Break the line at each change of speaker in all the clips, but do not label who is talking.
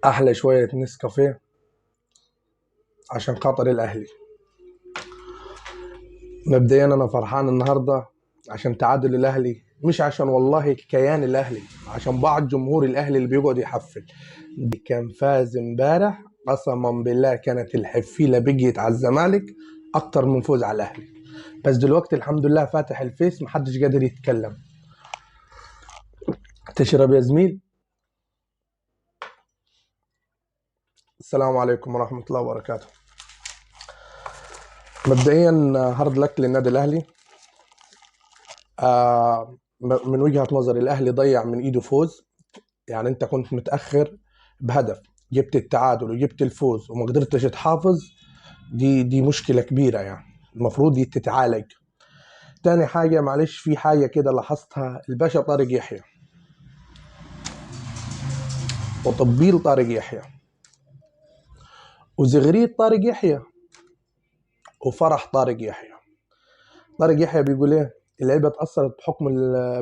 احلى شوية نسكافيه عشان خاطر الاهلي. مبدئيا انا فرحان النهارده عشان تعادل الاهلي، مش عشان والله كيان الاهلي، عشان بعض جمهور الاهلي اللي بيقعد يحفل. كان فاز امبارح قسما بالله كانت الحفيله بقيت على الزمالك اكتر من فوز على الاهلي، بس دلوقتي الحمد لله فاتح الفيس محدش قادر يتكلم. تشرب يا زميل؟ السلام عليكم ورحمة الله وبركاته. مبدئيا hard luck للنادي الاهلي. من وجهه نظري الاهلي ضيع من ايده فوز، يعني انت كنت متاخر بهدف، جبت التعادل وجبت الفوز وما قدرتش تحافظ، دي مشكلة كبيرة، يعني المفروض دي تتعالج. تاني حاجة معلش في حاجة كده لاحظتها، الباشا طارق يحيى وطبيل طارق يحيى وزغريت طارق يحيى وفرح طارق يحيى. طارق يحيى بيقول ايه؟ اللعيبة اتاثرت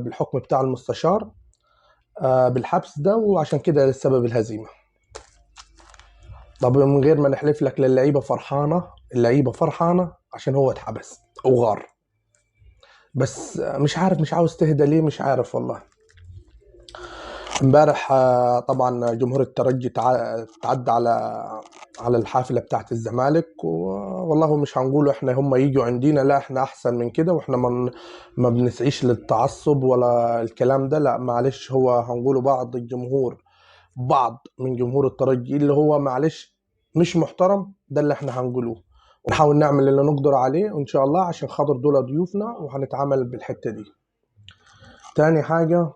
بالحكم بتاع المستشار بالحبس ده، وعشان كده السبب الهزيمة. طب من غير ما نحلف لك للعيبة فرحانة، اللعيبة فرحانة عشان هو اتحبس وغار، بس مش عارف، مش عاوز تهدى ليه، مش عارف والله. امبارح طبعا جمهور الترجي تعدى على الحافلة بتاعت الزمالك، والله مش هنقوله احنا هم يجوا عندنا، لا احنا احسن من كده، واحنا ما بنسعيش للتعصب ولا الكلام ده، لا معلش. هو هنقوله بعض الجمهور، بعض من جمهور الترجي اللي هو معلش مش محترم، ده اللي احنا هنقولوه، ونحاول نعمل اللي نقدر عليه وان شاء الله عشان خاطر دول ضيوفنا، وهنتعامل بالحتة دي. تاني حاجة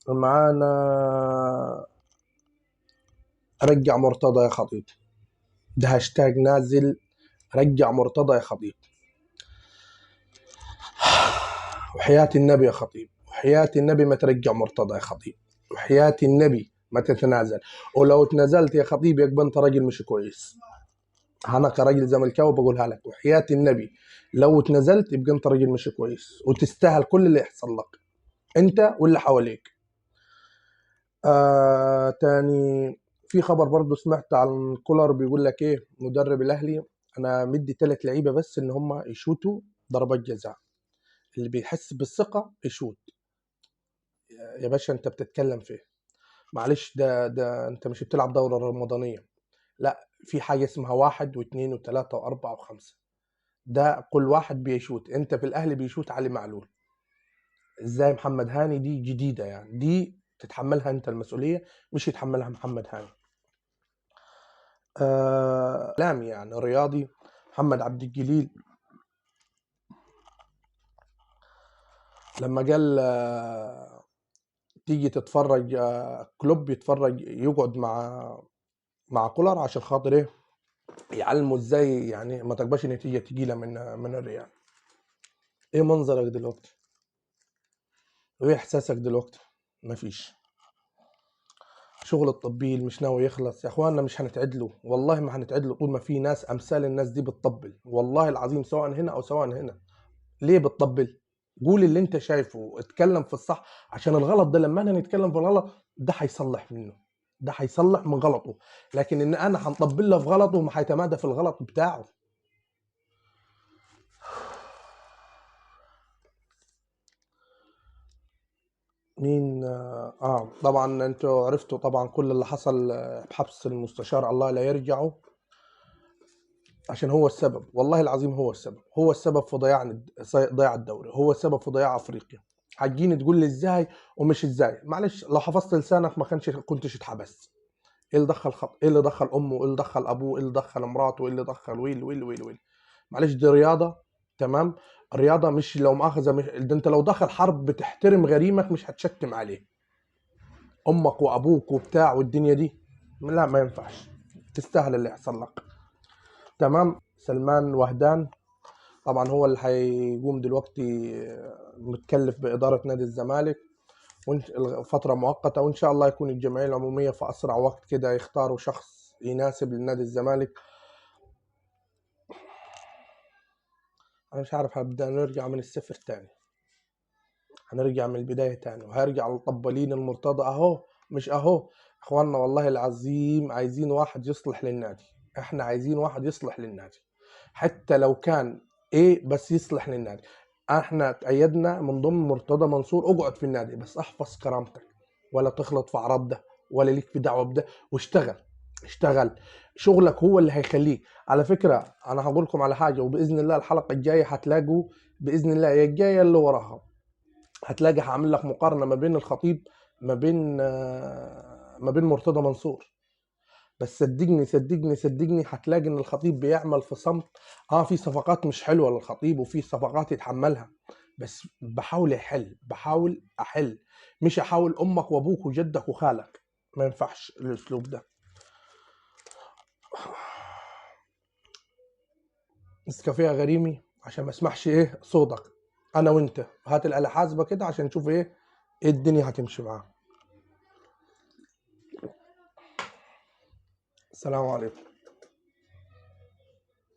معانا رجع مرتضى يا خطيب، ده هاشتاج نازل، رجع مرتضى يا خطيب. وحياة النبي يا خطيب، وحياة النبي ما ترجع مرتضى يا خطيب، وحياة النبي ما تتنازل، ولو تنازلت يا خطيب يبقى انت راجل مش كويس. انا كراجل زملكاوي بقولها لك، وحياة النبي لو تنازلت يبقى انت راجل مش كويس، وتستاهل كل اللي يحصل لك انت واللي حواليك. تاني في خبر برضو سمعت عن كولر بيقول لك ايه، مدرب الاهلي انا مدي 3 لعيبة بس ان هم يشوتوا ضربات جزاء، اللي بيحس بالثقة يشوت. يا باشا انت بتتكلم في ايه؟ معلش ده انت مش بتلعب دوره رمضانيه، لا في حاجة اسمها 1 و2 و3 و4 و5، ده كل واحد بيشوت. انت في الاهلي بيشوت علي معلول، ازاي محمد هاني؟ دي جديدة يعني، دي تتحملها انت المسؤولية، مش يتحملها محمد هاني. لامي يعني رياضي محمد عبد الجليل لما قال تيجي تتفرج، كلوب يتفرج يقعد مع كولر عشان خاطر ايه؟ يعلمه ازاي يعني ما تقبلش نتيجة تجيله من الريال. ايه منظرك دلوقتي؟ وايه احساسك دلوقتي؟ مفيش شغل. التطبيل مش ناوي يخلص يا اخواننا، مش هنتعدلوا والله، ما هنتعدلوا طول ما في ناس امثال الناس دي بتطبل، والله العظيم، سواء هنا او سواء هنا. ليه بتطبل؟ قول اللي انت شايفه، اتكلم في الصح، عشان الغلط ده لما احنا نتكلم في الغلط ده هيصلح منه، ده هيصلح من غلطه، لكن ان انا هنطبل له في غلطه ما هيتمادى في الغلط بتاعه. مين؟ طبعا انتوا عرفتوا طبعا كل اللي حصل بحبس المستشار، الله لا يرجعه، عشان هو السبب، والله العظيم هو السبب، هو السبب في ضياع الدوري، هو السبب في ضياع افريقيا. هتجيني تقول لي ازاي ومش ازاي؟ معلش لو حفظت لسانك ما كنتش اتحبست. ايه اللي دخل ايه اللي دخل امه، ايه اللي دخل ابوه، ايه اللي دخل مراته، ايه اللي دخل ويل ويل ويل ويل. معلش دي رياضة، تمام؟ الرياضة مش لو مؤاخذة، مش ده انت لو دخل حرب بتحترم غريمك مش هتشتم عليه امك وابوك وبتاع والدنيا دي، لا ما ينفعش، تستاهل اللي يحصل لك. تمام. سلمان وهدان طبعا هو اللي هيقوم دلوقتي متكلف بإدارة نادي الزمالك فترة مؤقتة، وإن شاء الله يكون الجمعية العمومية في أسرع وقت كده يختاروا شخص يناسب لنادي الزمالك. أنا مش عارف، هبدأ نرجع من الصفر تاني، هنرجع من البداية تاني، وهرجع للطبالين المرتضى أهو، مش أهو، اخواننا والله العظيم عايزين واحد يصلح للنادي، احنا عايزين واحد يصلح للنادي، حتى لو كان ايه بس يصلح للنادي. احنا تأيدنا من ضمن مرتضى منصور، اقعد في النادي بس احفظ كرامتك، ولا تخلط في اعراض ده، ولا ليك في دعوه بده، واشتغل، اشتغل شغلك هو اللي هيخليك. على فكرة انا هقول لكم على حاجة، وباذن الله الحلقة الجاية هتلاقوا باذن الله، يا الجاية اللي وراها هتلاقي هعمل لك مقارنة ما بين الخطيب ما بين مرتضى منصور. بس صدقني صدقني صدقني هتلاقي ان الخطيب بيعمل في صمت. في صفقات مش حلوة للخطيب وفي صفقات يتحملها، بس بحاول احل، بحاول احل، مش احاول امك وابوك وجدك وخالك، ما ينفعش الاسلوب ده. نسكافيه يا غريمي عشان ما اسمعش ايه صوتك، انا وانت هات الآلة حاسبة كده عشان نشوف ايه الدنيا هتمشي معاك. السلام عليكم.